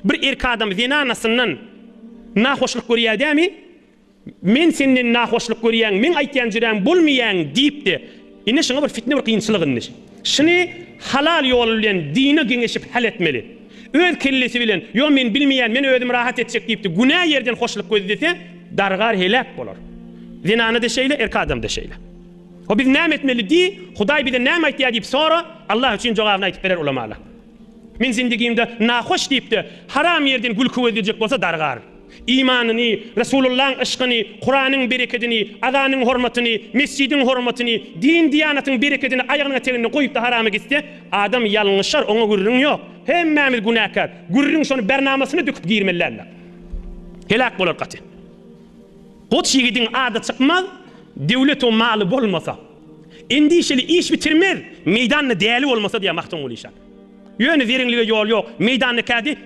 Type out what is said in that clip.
Bir erk adam zenanasyndan nahoşluk görýär dämi? Men senden nahoşluk görýän, meň aýtýan jüräň bolmaýaň diýipdi. Ine şuňa bir fitne bir kynçylyk indi. Şuny halal ýol bilen dine geňeşip hal etmeli. Öz kellesi bilen, ýo men bilmeýän, men özümi rahat etjek diýipdi. Günä ýerden hoşluk gözlese, dargar heläk bolar. Zenana-da şeýle, erk adam-da şeýle. Ho biz näme etmeli diý, Hudaý bize näme aýtýar diýip sora, Allah üçin jogabyny aýtyp berer ulamalar. Men zindigimde nahoş diýip-de, haram ýerden gülki gözlejek bolsa dargar. Imanyny, Resulullaň yşkyny, Kuranyň berekedini, azanyň hormatyny, mesjidiň hormatyny, din-diýanatyň berekedini aýagynyň eteginde goýup-da harama gitse, adam ýalňyşar, oňa gürrüň ýok. Hemmämiz günäkär. Gürrüň şony bernamasyna döküp girmeli däldir. Heläk bolar gaty. Goç ýigidiň ady çykmaz, döwlet-u maly bolmasa. Endişeli iş bitirmez, meýdanda däli bolmasa diýýär Magtymguly şa. Ýöne zereňlige ýol ýok, meýdanda kädi.